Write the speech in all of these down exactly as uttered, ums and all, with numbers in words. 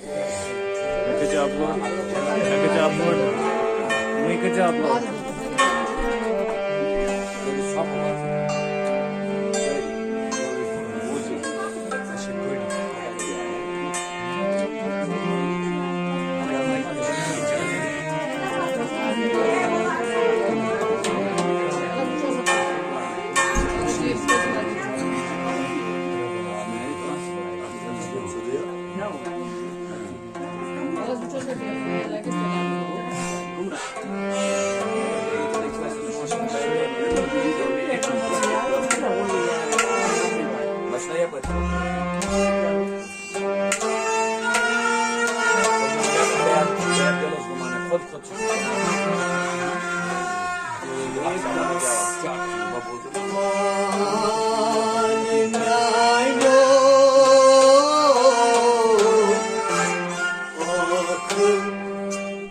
مےٚ کٔرۍ زِ upload، مےٚ کٔرۍ زِ upload، وۄنۍ کٔرۍ زِ upload۔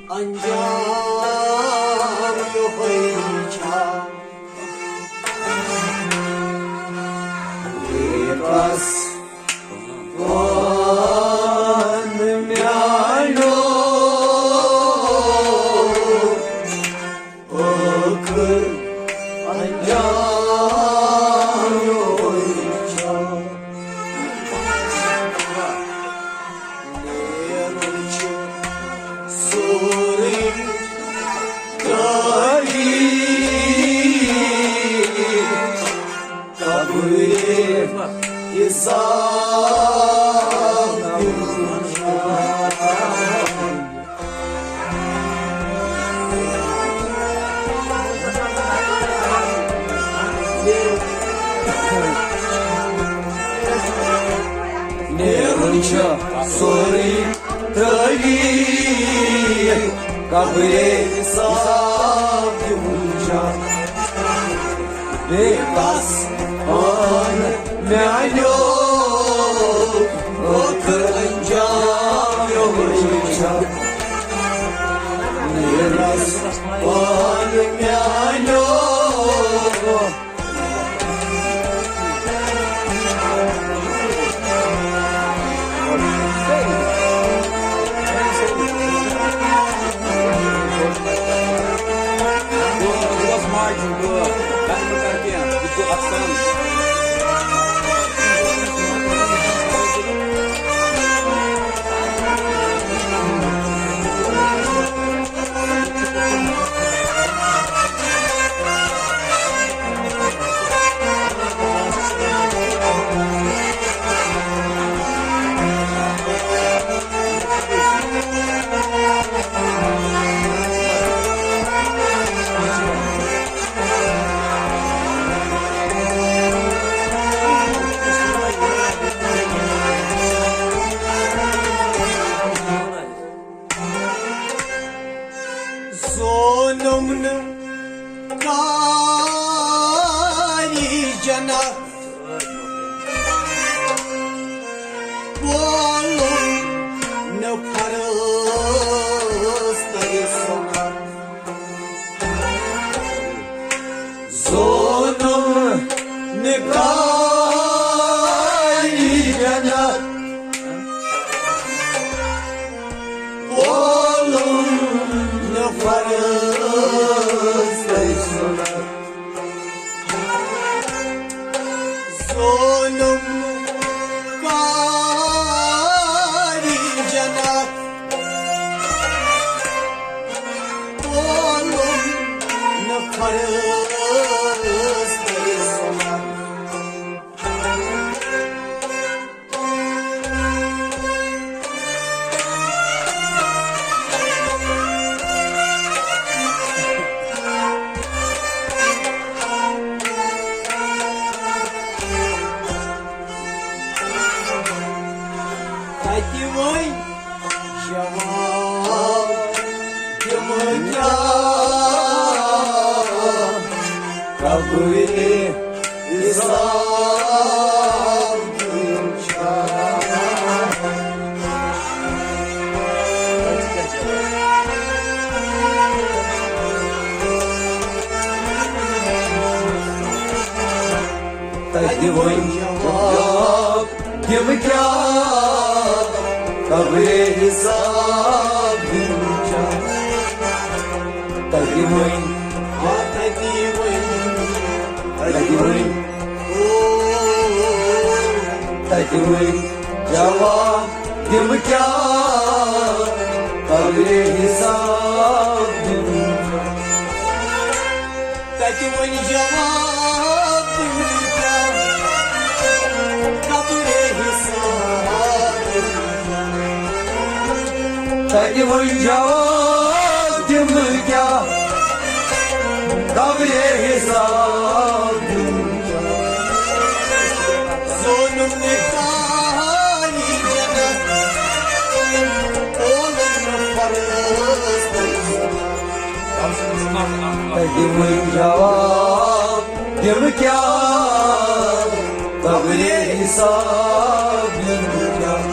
انجام یوہے چھا۔ بس وَن میٛانیو ٲخٕر انجام یوہے چھا۔ نیرُن چھُ سورُے تٲریٖخ۔ قبرِ حساب۔ نیرُن چھُ سورُے تٲریٖخ، قبرِ حساب دیُن چھا۔ بیٚیہِ کس وَن میٛانیو ٲخٕر انجام یوہے چھا۔ بیٚیہِ کس وَن میٛانیو زونُم نہٕ کاری جنت، وولُم نہٕ فرض تہٕ سنت۔ زونُم نہٕ کاری جنت، وولُم نہٕ فرض تہٕ سنت۔ زونُم کاری جنت، وولُم نہٕ فرض تہٕ سنت۔ تتہِ وۄنۍ جواب دِمہٕ کیٛاہ؟ قبرِ حساب دیُن چھا؟ تتہِ وۄنۍ جواب دِمہٕ کیٛاہ؟ قبرِ حساب دیُن چھا؟ تَتہِ وۄنۍ، آ، تَتہِ وۄنۍ، تَتہِ وۄنۍ، تَتہِ وۄنۍ جواب دِمہٕ کیٛاہ؟ قبرِ حساب دیُن چھا؟ تَتہِ وۄنۍ جواب دِمہٕ کیٛاہ؟ قبرِ حساب۔ تَتہِ وۄنۍ جواب دِمہٕ کیٛاہ؟ قبرِ حساب دِمہٕ کیٛاہ؟ زونُم نہٕ کانٛہہ یہِ جنت، اولُم نہٕ فرض۔ تَتہِ وۄنۍ جواب دِمہٕ کیٛاہ؟ قبرِ حساب دِمہٕ کیٛاہ؟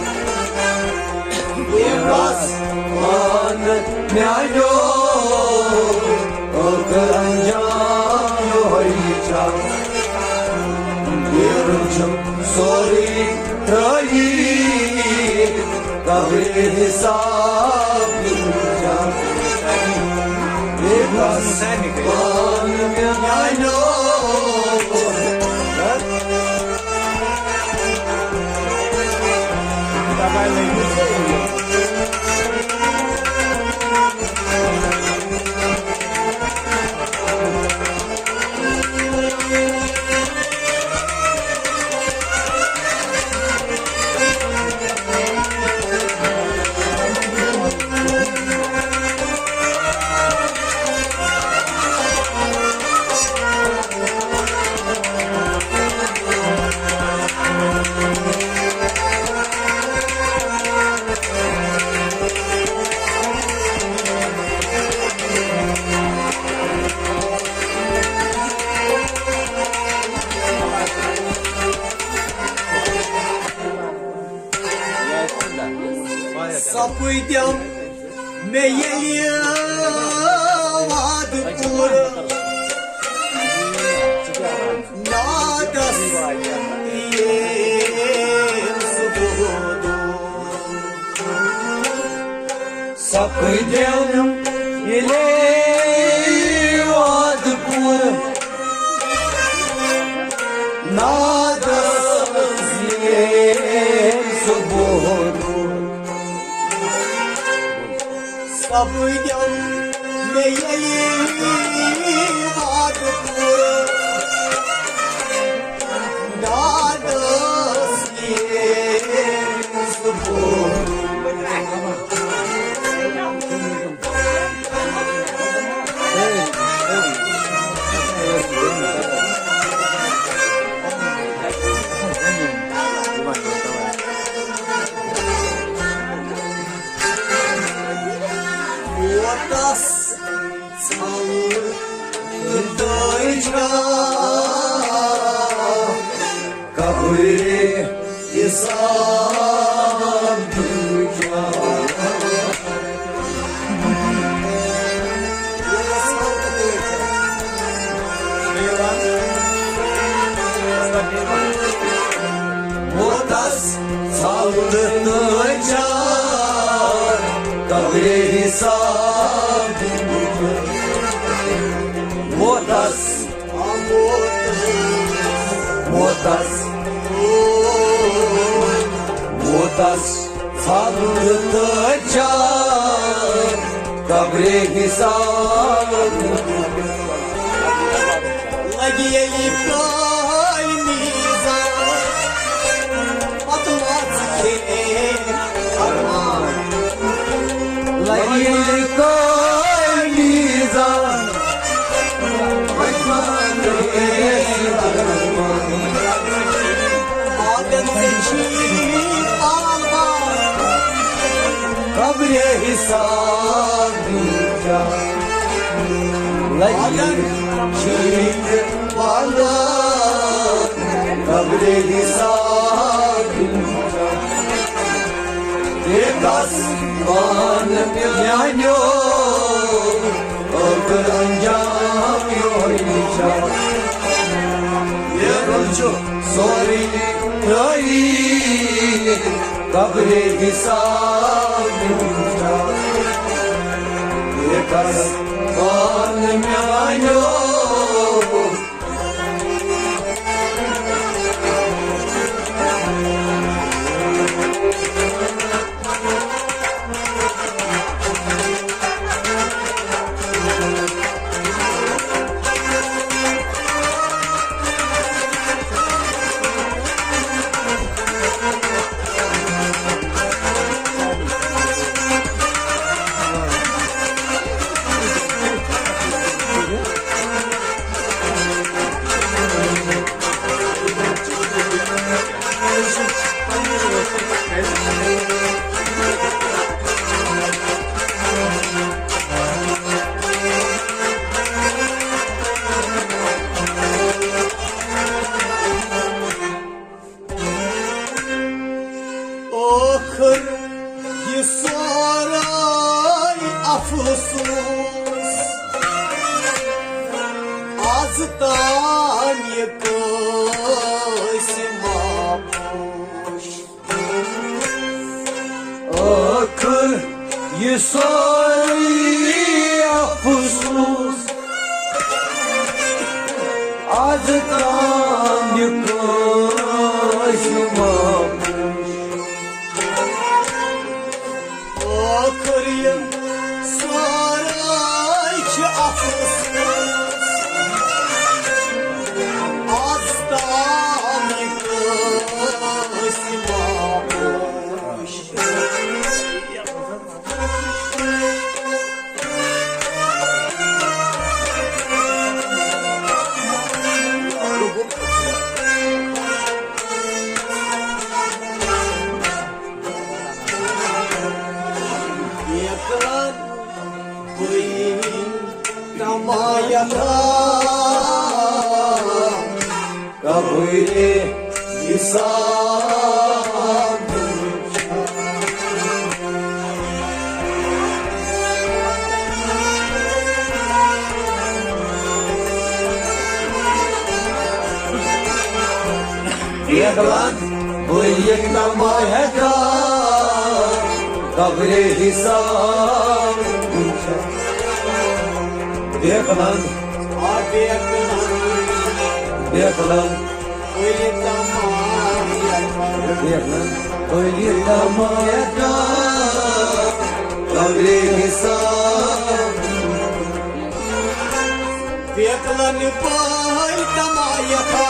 یہِ بس وَن میٛانیو، ٲخٕر انجام یِہوٚے چھا؟ نیرُن چھُم سورُے ترٛٲوِتھ، قبرِ حساب دیُن چھا؟ یہِ بس وَن میٛانیو۔ سپٕدٮ۪م مےٚ ییٚلہِ وعدٕ پوٗرٕ، نادس ییٚمہِ سُہ دۄہ دوٗر۔ سپٕدٮ۪م ییٚلہِ وعدٕ پوٗرٕ، نادس ییٚمہِ سُہ دۄہ دوٗر۔ سپٕدٮ۪م مےٚ ییٚلہِ وعدٕ پوٗرٕ، دادس ییٚمہِ سُہ پوٚر۔ ووتس ژھاوُل تہٕ دٲج گاہ، قبرِ حساب دیُن چھا؟ ووتس ژھاوُل تہٕ دٲج گاہ، قبرِ حساب دیُن چھا؟ ووتس، ووتس، ووتس ژھاوُل تہٕ دٲج گاہ، قبرِ حساب۔ لگہِ ییٚلہِ کٲلۍ میٖزان، پتہٕ ما ژٕ کھیٚیہِ ارمان؟ لگہِ ییٚلہِ کٲلۍ میٖزان، پتہٕ ما ژٕ کھیٚیہِ ارمان؟ واتن ژےٚ چھی پالوان، قبرِ حساب دیُن چھا؟ لگہِ چھی پالوان، قبرِ حساب دیُن چھا؟ یہِ کس وان میانیو، ٲخٕر انجام یِہوٚے چھا؟ یہِ روٚچھُ سورُے ترٛٲوِتھ، قبرِ حساب یہِ کس پان میانیو۔ ٲخٕر یہِ سورُے افسوس، از تام یہِ کٲنٛسہِ ما پوٚچھ۔ ٲخٕر یہِ سورُے افسوس، از تام یہِ کٲنٛسہِ ما پوٚچھ۔ ٲخٕر یہِ سورُے چھُ افسوس، از تام یہِ کٲنٛسہِ ما پوٚچھ۔ بیکلن بٔیِن تمایتھا قبرِ حساب۔ بیکلن بٔیِن تمایتھا قبرِ حساب۔ بیکلن، بیکلن، بیکلن، بٔیِن تمایتھا قبرِ حساب۔ بیکلن بٔیِن تمایتھا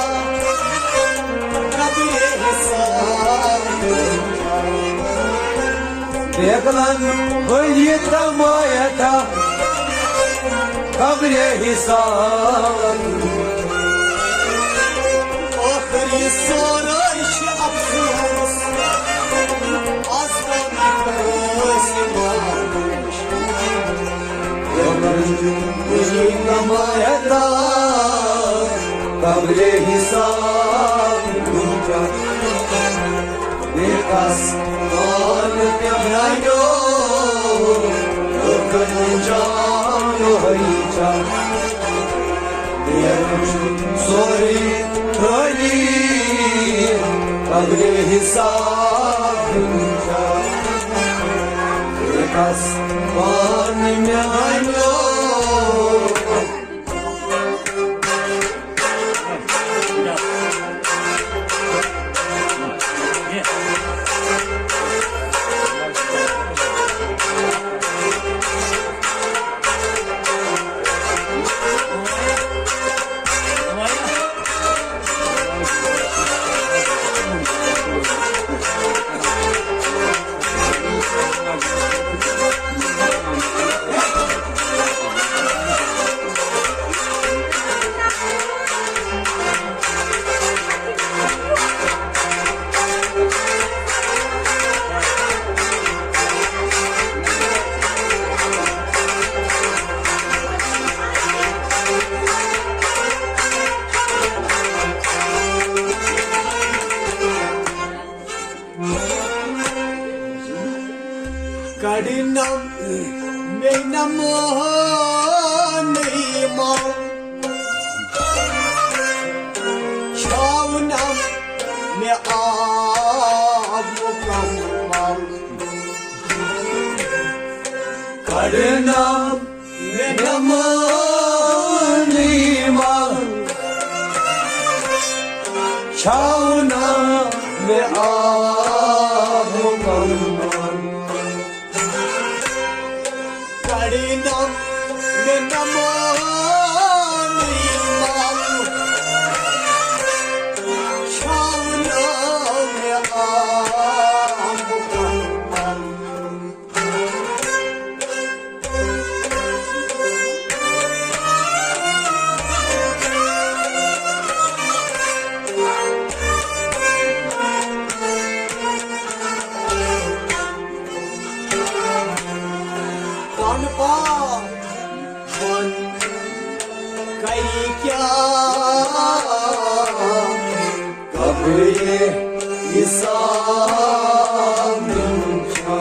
قبرِ حساب۔ بیکلن بٔیِن تمایتھا قبرِ حساب۔ ٲخٕر یہِ سورُے چھُ افسوس، از تام یہِ کٲنٛسہِ ما پوٚچھ۔ بیکلن بٔیِن تمایتھا قبرِ حساب۔ بیکس پان میانیو، لُکن جان ہوئی چھا۔ بیکن سوری تھوڑی قبرِ حساب چھا۔ بیکس پان میانیو۔ کڑنم مے نمو نئی ماں، چھاونم مے آب مقام۔ پرنا مےٚ نمٲنی منٛز چھاونہٕ مےٚ آب مُکمل۔ پرنا مےٚ نمٲنی منٛز چھاونہٕ مےٚ آب مُکمل۔ کون پا ون کری کیا؟ قبرِ حساب دیُن چھا؟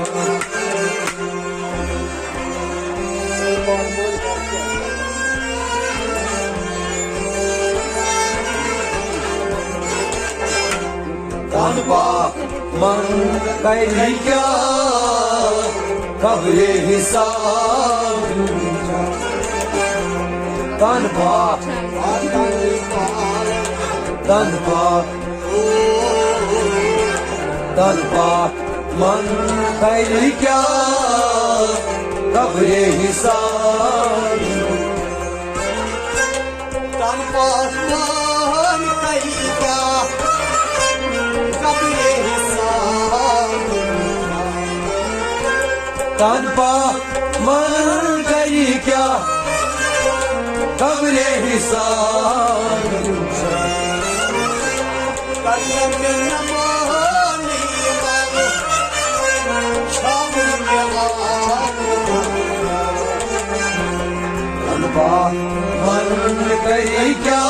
تن پاک من کری کیا؟ قبرِ حساب دیُن چھا؟ تن پاک، تن پاک، تن پاک من کری کیا؟ قبرِ حساب۔ تن پاک من کری کیا؟ قبرِ حساب۔ تن پاک من کری کیا؟ قبرِ حساب۔ قدم نمانی مل چھاؤں نماز۔ تن پاک من کری کیا؟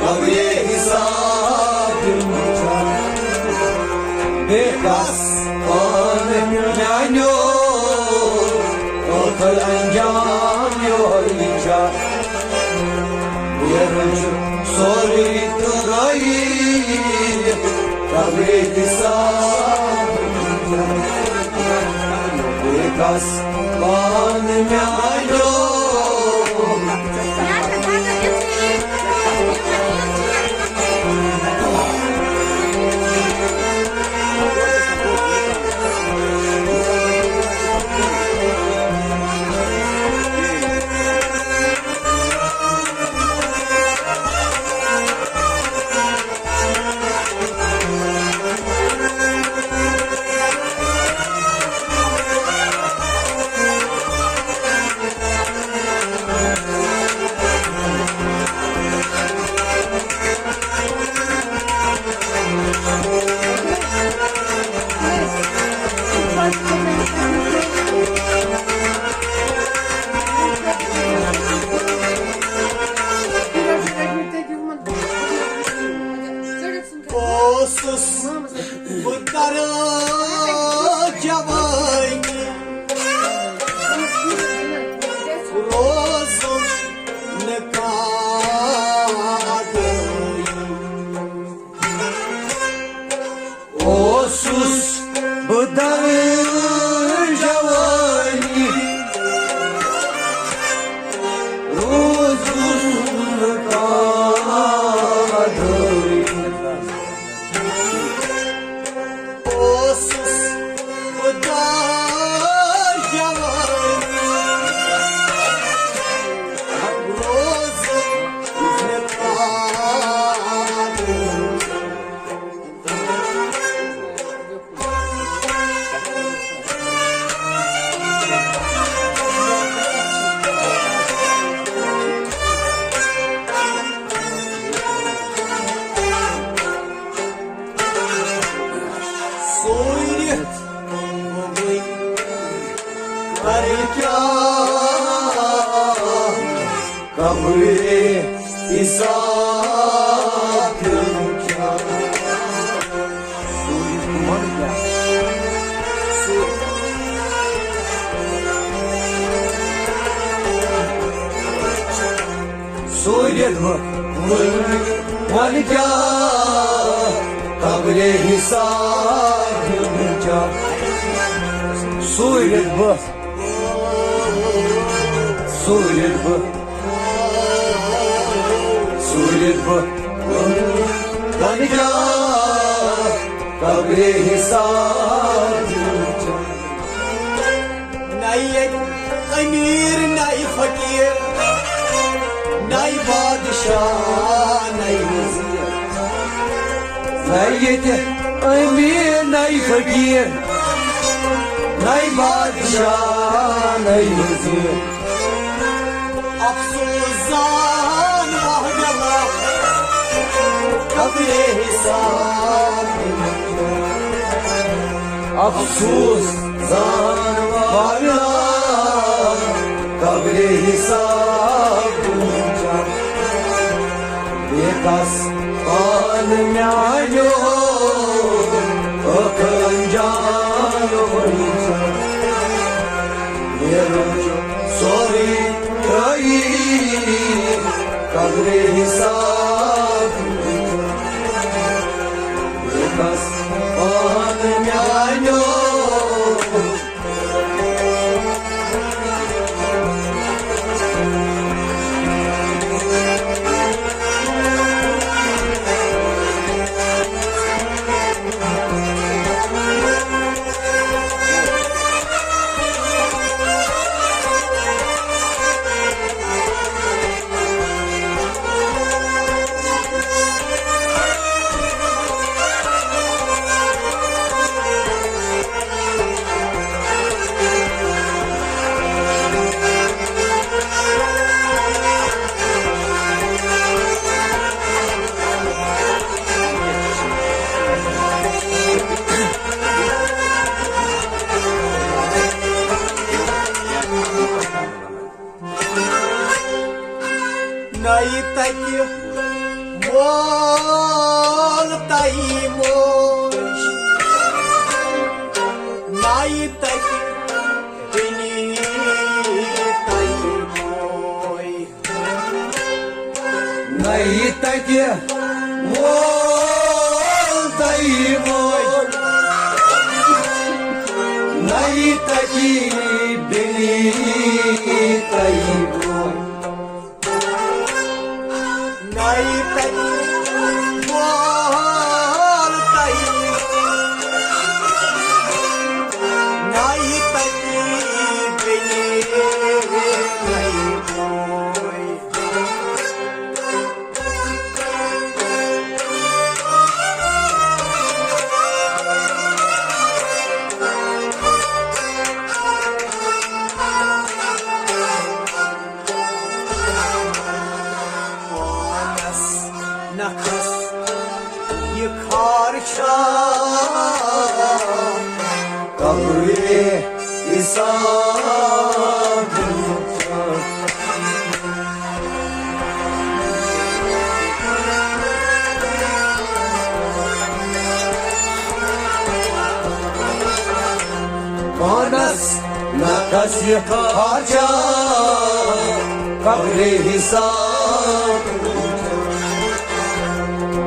قبرِ حساب دیُن چھا؟ بیٚیہِ کس پانہٕ میٛانیو ٲخر انجام یِہوٚے چھا؟ نیرُن چھُ سورُے تہٕ گٲیی قبرِ حساب دیُن چھا؟ بیٚیہِ کس پانہٕ میٛانیو اوسُس بہٕ کرٕ جوٲنی روزُن نہٕ کانٛہہ۔ اوسُس بہٕ درٕ جوٲنی روزُن نہٕ کانٛہہ۔ اوسُس خۄدا جوان روزُن نہٕ پادٕ۔ سوٗرِتھ وۄنۍ کَرٕ کیٛاہ؟ قبرِ حساب دیُن چھا؟ سوٗرِتھ وۄنۍ کیٛاہ؟ سوٗرِتھ۔ سوٗرِتھ بہٕ وۄنۍ وَنہٕ کیٛاہ؟ قبرِ حساب دیُن چھا؟ سوٗرِتھ بہٕ سوٗرِر بہٕ، سوٗرِر بہٕ، وَن کیٛاہ قبرِ حِساب؟ نَے ییٚتہِ أمیٖر، نَے فقیٖر، نَے بادشاہ، نَے وزیٖر۔ نَے ییٚتہِ أمیٖر، نَے فقیٖر، نَے بادشاہ، نَے وزیٖر۔ افسوس زان واہ بلا قبرِ حِساب۔ افسوس زان واہ بلا قبرِ حِساب۔ بے کس پان میانیو، ٲخر انجام وٕنہِ چھا۔ نیرُن چھُ سورُے ترٲیِتھ قبرِ حِساب۔ بے کس پان میانیو۔ نَے تَتہِ مول تَے موج، نَے تَتہِ بیٚنہِ تَے بوے۔ نَے تَتہِ مول تَے موج، نَے تَتہِ بیٚنہِ تَے بوے۔ نَے تَتہِ مول تَے، نَے تَتہِ بیٚنہِ تَے بوے۔ پانس نکھس یہِ خار چھا قبرِ حساب؟ پانس نہ کھسہِ خارجہ قبرِ حساب۔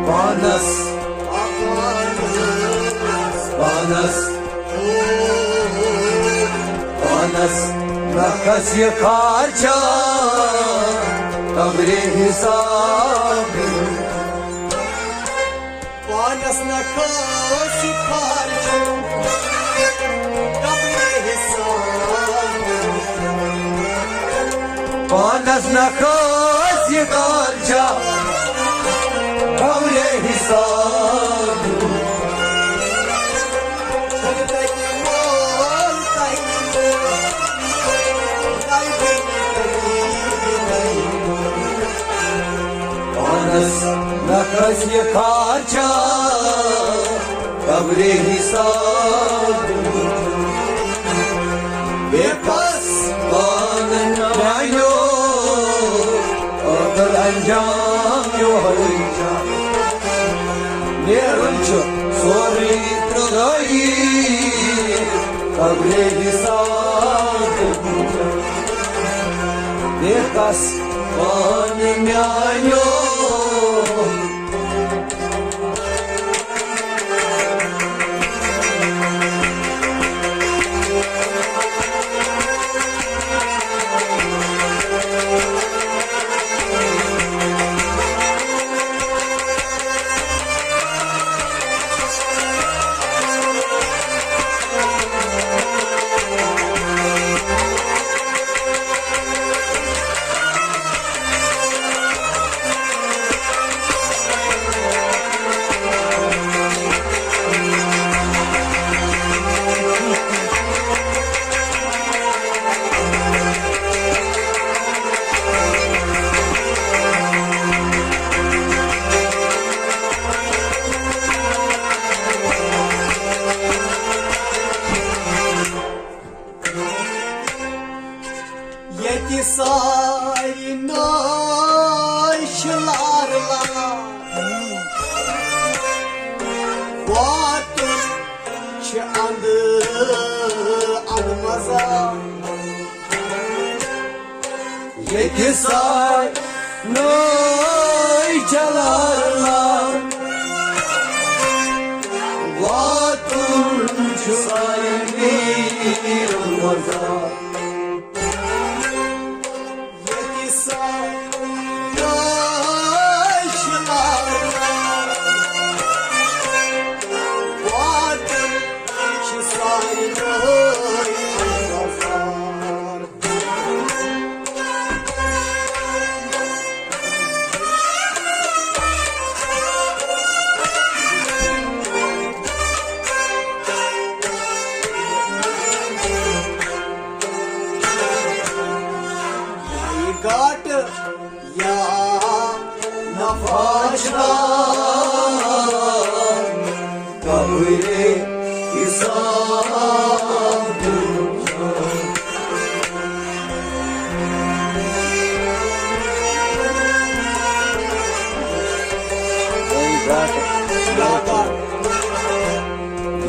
پانس، پانس، پانس نہ کھسہِ خارجہ قبرِ حساب۔ پانس نہ کھسہِ خارجہ قبرِ حساب۔ پانس نہ کھسہِ خارجہ قبرِ حساب۔ پانس نہ کھسہِ خارجہ قبرِ حساب۔ بے کس پانہٕ میانیو، ٲخر انجام یِہوٚے چھا۔ نیرُن چھُ سورُے ترٲیِتھ قبرِ حساب۔ بے کس پانہٕ میانیو۔ سارنٕے چھِ لار لار واتُن چھِ اندٕ اندٕ مزار۔ ییٚتہِ سارنٕے چھِ لار لار واتُن چھُ سارنٕے اندٕ مزار۔ ییٚتہِ سارنٕے چھِ لار لار واتُن چھِ سارنٕے اندٕ مزار۔ یہِ گاٹہٕ یا نفع چھا قبرِ حساب؟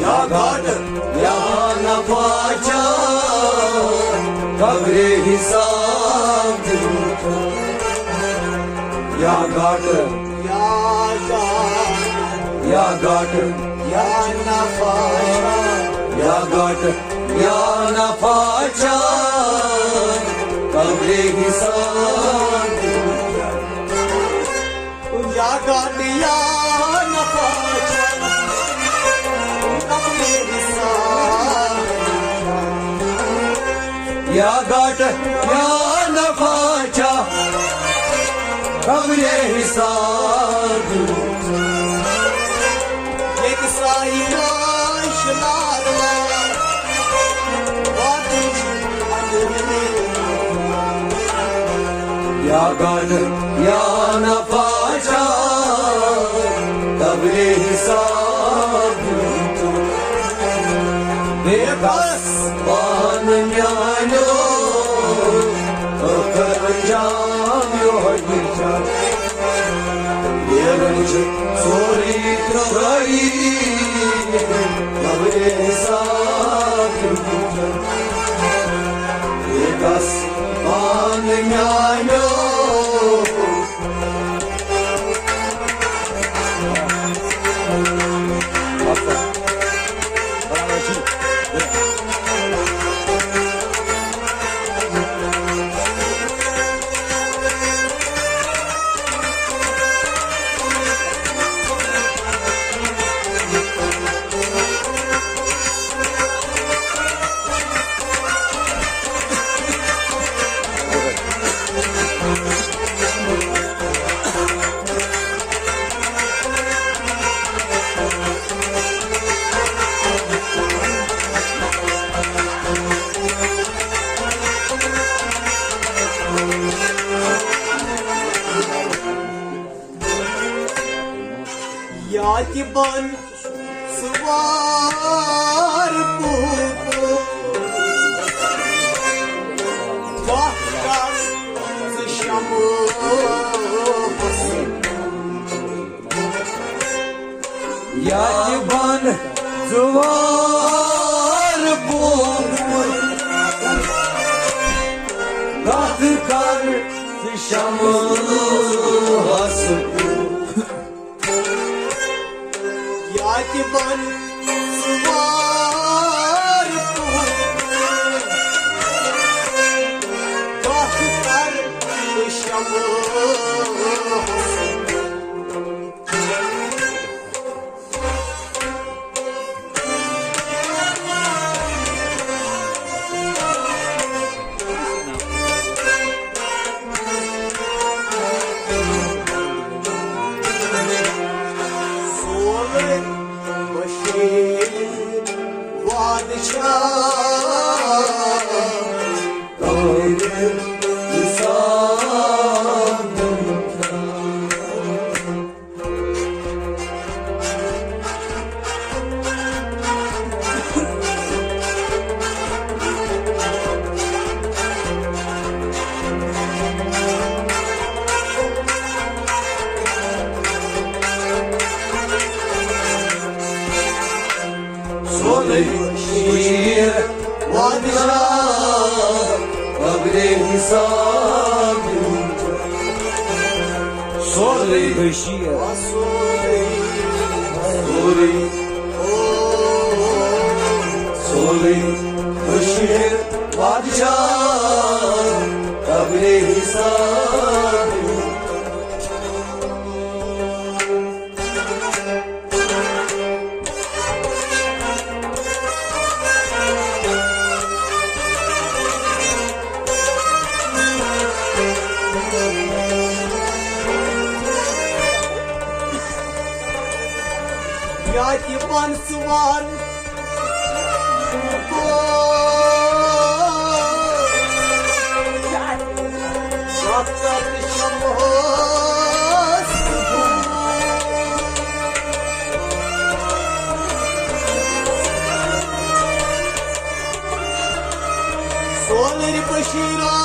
یا گاٹہٕ یا نفع چھا قبرِ حساب؟ یا گاٹہٕ یا گاٹہٕ یا گاٹہٕ یا نفع چھا یا گاٹہٕ یا نفع چھا قبرِ حساب؟ یا گاٹہٕ یا نفع چھا قبرِ حساب؟ یا گاٹہٕ یا نفع چھا قبرِ حساب؟ ییٚتہِ سارنٕے چھِ لار لار واتٕنۍ چھِ اندر۔ یا گاٹہٕ یا نفع چھا قبرِ حساب؟ بے بس پانہٕ میانیو ٲخر انجام یِہوٚے چھا؟ نیرُن چھُ سورُے ترٛٲوِتھ قبرِ حساب۔ بے بس پانہٕ میانیو یاتہِ بن سوار پوٗ پوٗ، وَتھ کر ژٕ شمہٕ حسن۔ یاتہِ بن سوار پوٗ پوٗ، وَتھ کر ژٕ شمہٕ حسن۔ یاتہِ بن سوار پوٗ، وَتھ کر ژٕ شمہٕ حسن۔ سورُے بشیٖر وعدٕ چھا؟ قٲدِر حساب۔ بشیر بادشاہ قبرِ حساب۔ سورُے بشیر۔ سورُے، سورُے بشیر بادشاہ قبرِ حساب۔ یا تہِ پن سوار۔ سولر بشیرا